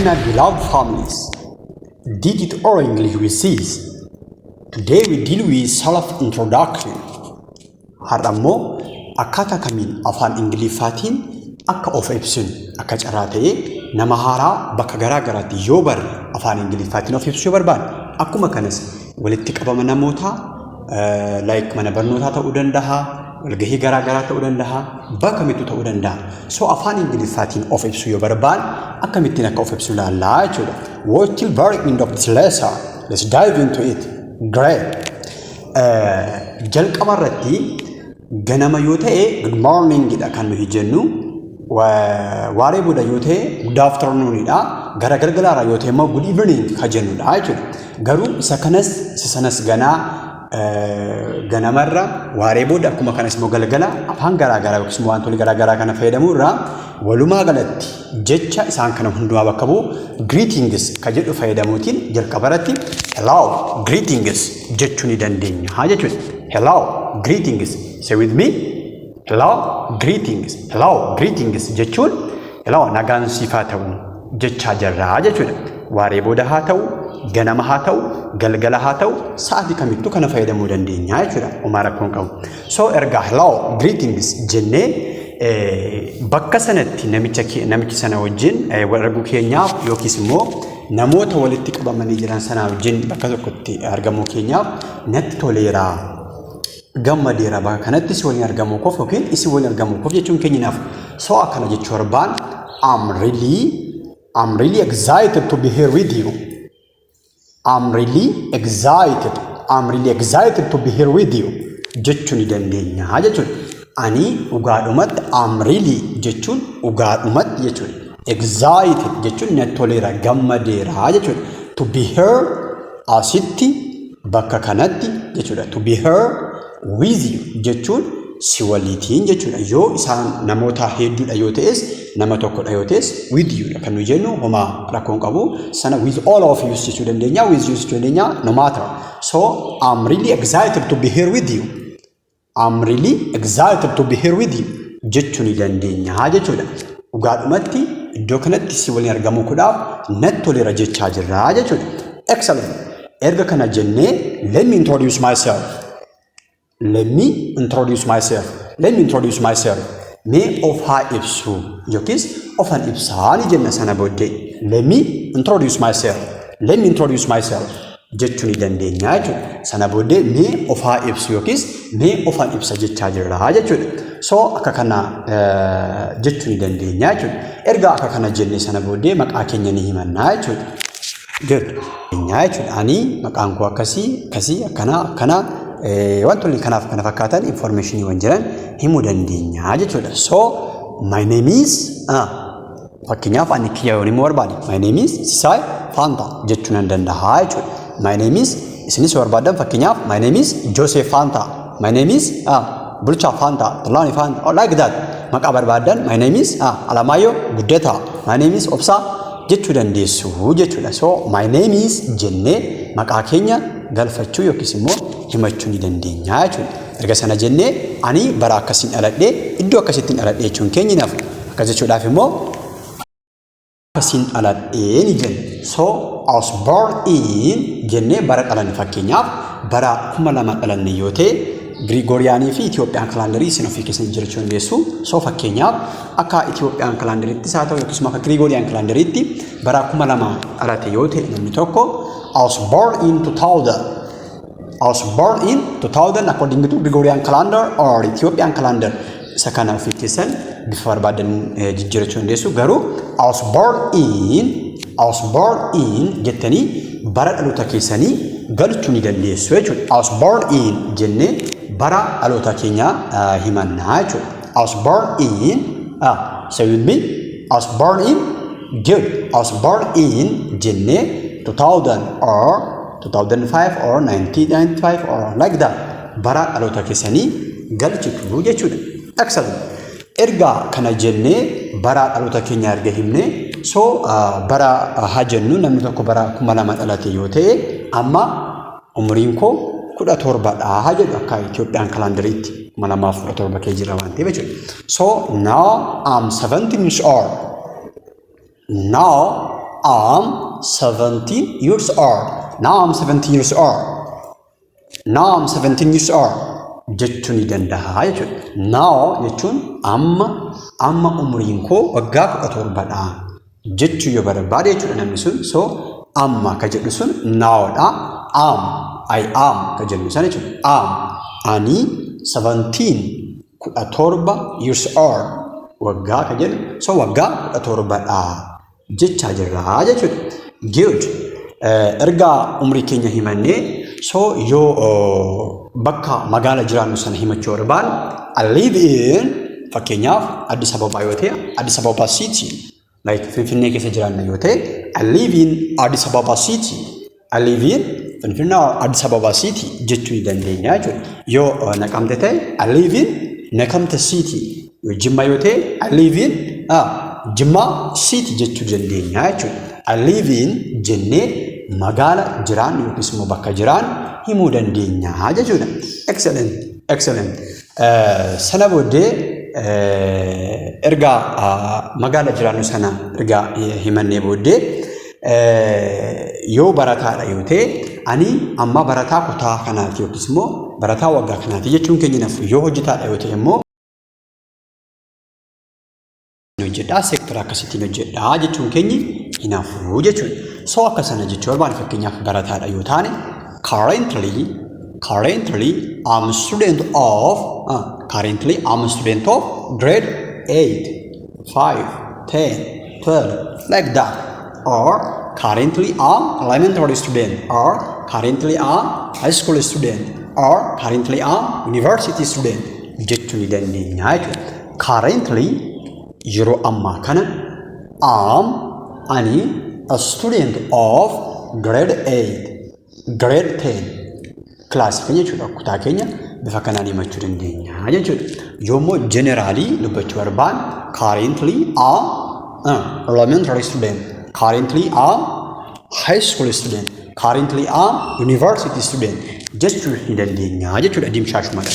my beloved families. Did it all English with Sis. Today we deal with self-introduction. Har'a immoo akkaataa kamiin afaan Ingiliffaatiin akka of ibsinu, akka carraa ta'ee nama haaraa bakka garaa garaatti yoo barre afaan Ingiliffaatiin of ibsuu yoo barbaanne, akkuma kanas walitti qabama namootaa, like mana barnootaa ta'uu danda'a, walgahii garaa garaa ta'uu danda'a, bakka kamittuu ta'uu danda'a. So afaan Ingiliffaatiin of ibsuu yoo barbaanne akkamittiin akka of ibsu ilaallaa jechuudha. Watch till very end of this lesson. Let's dive into it. Great. Jalqaba irratti ganama yoo ta'e "good morning" dha kan nuyi jennu. Waaree booda yoo ta'e "good afternoon" dha. Gara galgalaarraa yoo ta'e immoo "good evening" kan jennudha jechuudha. Garuu isa kanas isa sanas ganaa ganamarra, waaree booda, akkuma kanas immoo galgala afaan garaa garaa yookiis immoo wantoonni garaa garaa kana fayyadamuu irraa walumaa galatti jecha isaan kana hundumaa bakka bu'u "greetings" kan jedhu fayyadamuutiin jalqaba irratti "hello, greetings" jechuu ni dandeenya jechuudha. Hello, greetings. Say with me. Hello, greetings. "Hello, greetings" jechuun "hello", nagaan siif haa ta'u jechaa jirraa jechuudha. Waaree booda haa ta'u, ganama haa ta'u, galgala haa ta'u, sa'aatii kamittuu kana fayyadamuu dandeenya jechuudha. Homaa rakkoon qabu. So erga "hello, greetings" jennee bakka sanatti namichi sana wajjin wal arguu keenyaaf yookiis immoo namoota walitti qabamanii jiran sana wajjin bakka tokkotti argamuu keenyaaf natti toleera. Gammadeera bakka kanatti si waliin argamuu koof yookiin isin waliin argamuu koof jechuun keenyinaaf. So akkana jechuu barbaan, I'm really excited to be here with you. I'm really excited. I'm really excited to be here with you jechuu ni dandeenya jechuudha. Ani dhugaadhumatti, "I'm really" jechuun dhugaadhumatti jechuudha. "Excited" jechuun natti toleera, gammadeera jechuudha. "To be here", asitti, bakka kanatti jechuudha. "To be here with you" jechuun si waliitiin jechuudha. Yoo isaan namoota hedduudha yoo ta'es, nama tokkodha yoo ta'es, "with you" dha kan nuyi jennu, homaa rakkoon qabu. Sana "with all of you" jechuu dandeenya, "with you" jechuu dandeenya, no matter. So I'm really excited to be here with you. I'm really excited to be here with you jechuu ni dandeenya jechuudha. Dhugaadhumatti iddoo kanatti si waliin argamuu kudhaaf natti toleera jechaa jirra jechuudha. Excellent. Erga kana jennee, let me introduce myself. Let me introduce myself. Let me introduce myself. Mee of haa ibsu yookiis ofan ibsaa ni jenna sana booddee. Let me introduce myself. Let me introduce myself jechuu ni dandeenya jechuudha. Sana booddee mee of haa ibsu yookiis mee ofan ibsa jechaa jirra jechuudha. So akka kana jechuu ni dandeenya jechuudha. Erga akka kana jenne sana booddee maqaa keenya ni himannaa jechuudha. Good. Jechuudha. Ani maqaan koo akkasii, akkasii, akkana, akkana, wantoonni kanaaf kana fakkaatan informationiiwwan jiran himuu dandeenya jechuudha. So my name is, fakkeenyaaf ani kiyya yoon himuu barbaade, "My name is Sisaay Fanta" jechuu nan danda'a jechuudha. My name is, isinis barbaadan fakkeenyaaf "My name is Joseph Fanta", "My name is Bulchaa Fanta", Tolaani Fanta, or like that. Maqaa barbaadan, "My name is Alamaayyoo Guddataa", "My name is Obsaa" jechuu dandeessu jechuudha. So "my name is" jennee maqaa keenya galfachuu yookiis immoo himachuu ni dandeenya jechuudha. Erga sana jennee ani bara akkasiin dhaladhee, iddoo akkasittiin dhaladhee jechuun keenya nafu. Akkas jechuudhaaf immoo akkasiin dhaladhee ni jenna. So "I was born in" jennee bara dhalanne, fakkeenyaaf bara 2000 dhalanne yoo ta'e, Girigooriyaanii fi Itiyoophiyaan calendarii isin ofii keessan jiraachuu dandeessu. So fakkeenyaaf akka Itiyoophiyaan calendariittis haa ta'u yookiis immoo akka Girigooriyaan calendariitti bara 2000 dhalate yoo ta'e namni tokko, "I was born in 2000". I was born in 2000 according to Gregorian calendar or Ethiopian calendar. Isa kana ofii keessan bifa barbaadan jijjiirachuu dandeessu. Garuu "I was born in", "I was born in" jettanii bara dhaloota keessanii galchuu ni dandeessu jechuudha. "I was born in" jennee bara dhaloota keenyaa himannaa jechuudha. I was born in, say with me, I was born in, good. "I was born in" jennee 2000 or 2005 or 1995 or like that bara dhaloota keessanii galchitu jechuudha. Excellent. Erga kana jennee bara dhaloota keenyaa erga himnee, so bara haa jennu namni tokko bara 2000 dhalate yoo ta'e, amma umriin koo 17dha haa jedhu akka Itoophiyaan calendariitti, 2017 kee jira waan ta'eef jechuudha. So now I'm 17 years old. Now I'm 17 years old. Now I'm 17 years old. Now I'm 17 years old jechuu ni danda'a jechuudha. Now jechuun amma, amma umriin koo waggaa 17dha jechuu yoo barbaade jechuudha namni sun. So amma ka jedhu sun nowdha. Am, I am ka jennu sana jechuudha. Am, ani, 17, 17, years old, waggaa ka jedhu, so waggaa 17dha jechaa jirra jechuudha. Good. Erga umrii keenya himannee, so yoo bakka magaala jiraannu sana himachuu barbaanne, I live in, fakkeenyaaf Addis Ababa yoo ta'e, Addis Ababa City, like Finfinnee keessa jiraanna yoo ta'e, I live in Addis Ababa City. I live in Finfinnee or Addis Ababa City jechuu ni dandeenya jechuudha. Yoo Naqamte ta'e, I live in Naqamte City. Yoo Jimma yoo ta'e, I live in Jimma City jechuu dandeenya jechuudha. I live in jennee magaala jiraannu yookiis immoo bakka jiraannu himuu dandeenya jechuudha. Excellent, excellent. Sana booddee erga magaala jiraannu sana erga himannee booddee, yoo barataadha yoo ta'e, ani amma barataa kutaa kanaati yookiis immoo barataa waggaa kanaati jechuun keenya nafu. Yoo hojjetaadha yoo ta'e immoo, hojjedhaa, seektara akkasittiin hojjedhaa jechuun keenyi hin hafu jechuudha. So akka sana jechuu barbaanne, fakkeenyaaf barataadha yoo taane, currently I'm a student of grade 8, 5, 10, 12, like that, or currently I'm elementary student, or currently I'm high school student, or currently I'm university student jechuu ni dandeenya jechuudha. Currently, yeroo ammaa kana, am, ani, a student of grade 8, grade 10, kilaasii keenya jechuudha, kutaa keenya bifa kanaan himachuu dandeenya jechuudha. Yoommoo generally dubbachuu barbaanne, currently am elementary student, currently am high school student, currently am university student jechuu ni dandeenya jechuudha dimshaashumadha.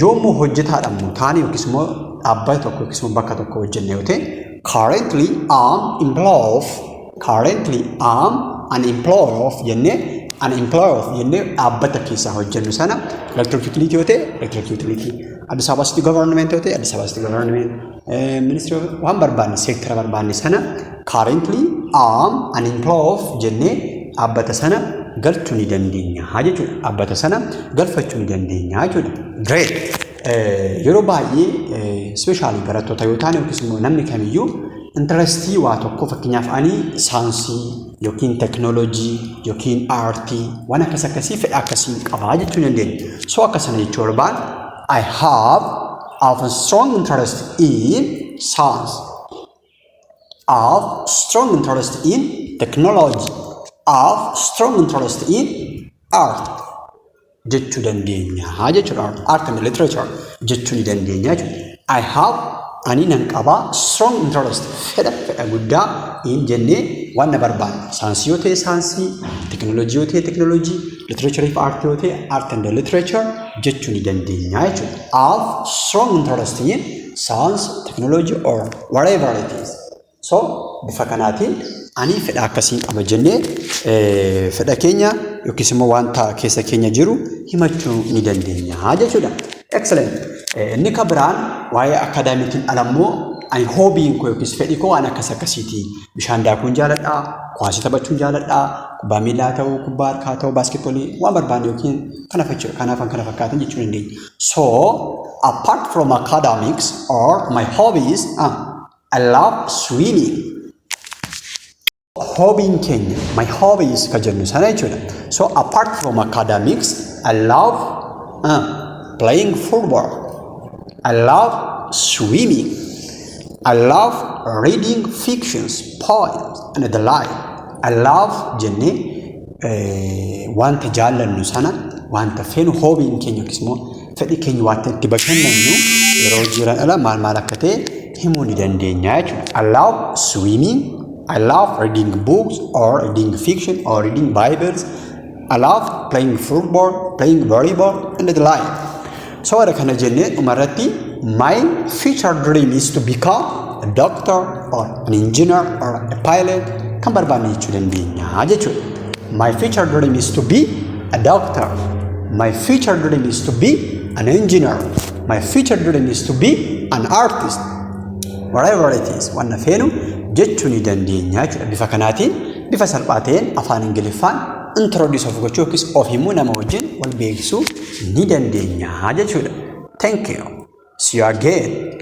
Yoommoo hojjetaadha immoo taane, yookiis immoo dhaabbata tokko yookiis immoo bakka tokko hojjenne yoo ta'e, currently am an employee of jennee, an employee of jennee dhaabbata keessaa hojjennu sana, electric utility yoo ta'e electric utility, Addis Ababa City Government yoo ta'e Addis Ababa City Government, ministry of waan barbaanne, seektara barbaanne sana, currently am an employee of jennee dhaabbata sana galchuu ni dandeenya jechuudha. Dhaabbata sana galfachuu ni dandeenya jechuudha. Great. Yeroo baay'ee, especially barattoota yoo ta'an yookiis immoo namni kamiyyuu interestii waa tokko, fakkeenyaaf ani saayinsii yookiin teknoolojii yookiin aartii, waan akkas akkasii fedha akkasii qabaa jechuu dandeenya. So akka sana jechuu barbaadu, I have a strong interest in science. I have strong interest in technology. I have strong interest in art jechuu dandeenya jechuudha. Art and literature jechuu ni dandeenya jechuudha. I have, ani nan qabaa, strong interest, fedha guddaa, in jennee waan na barbaanne, saayinsii yoo ta'e saayinsii, teknoolojii yoo ta'e teknoolojii, literature fi aartii yoo ta'e art and literature jechuu ni dandeenya jechuudha. I have strong interest in science, technology or whatever it is. So bifa kanaatiin ani fedha akkasiin qaba jennee fedha keenya yookiis immoo wanta keessa keenya jiru himachuu ni dandeenya jechuudha. Excellent. Inni kan biraan waa'ee akaadaamiitiin ala immoo ani hobbyn koo yookiis fedhi koo waan akkas akkasiiti. Bishaan daakuun jaaladha, kuwaasii taphachuun jaaladha, kubbaa miilaa ta'uu, kubbaa harkaa ta'uu, baaskeetboolii, waan barbaanne yookiin kana kanaaf kan kana fakkaatan jechuu dandeenya. So apart from academics or my hobbies, I love swimming. Hobbyn keenya, my hobbies ka jennu sana jechuudha. So apart from academics, I love playing football. I love swimming. I love reading fictions, poems and the like. I love jennee wanta jaallannu sana, wanta feenu, hobbyn keenya yookiis immoo fedhi keenya, wanta itti bashannannu yeroo jiran ala maal maal akka ta'e himuu ni dandeenya jechuudha. I love swimming. I love reading books or reading fiction or reading Bibles. I love playing football, playing volleyball and the like. So warra kana jennee dhumarratti, my future dream is to become a doctor or an engineer or a pilot. Kan barbaanne jechuu dandeenya jechuudha. My future dream is to be a doctor. My future dream is to be an engineer. My future dream is to be an artist. Whatever it is, wanna feenu jechuu ni dandeenya jechuudha. Bifa kanaatiin, bifa salphaa ta'een, afaan Ingiliffaan introduce of gochuu yookiis of himuu, nama wajjin wal beeksisuu ni dandeenya jechuudha. Thank you. See you again.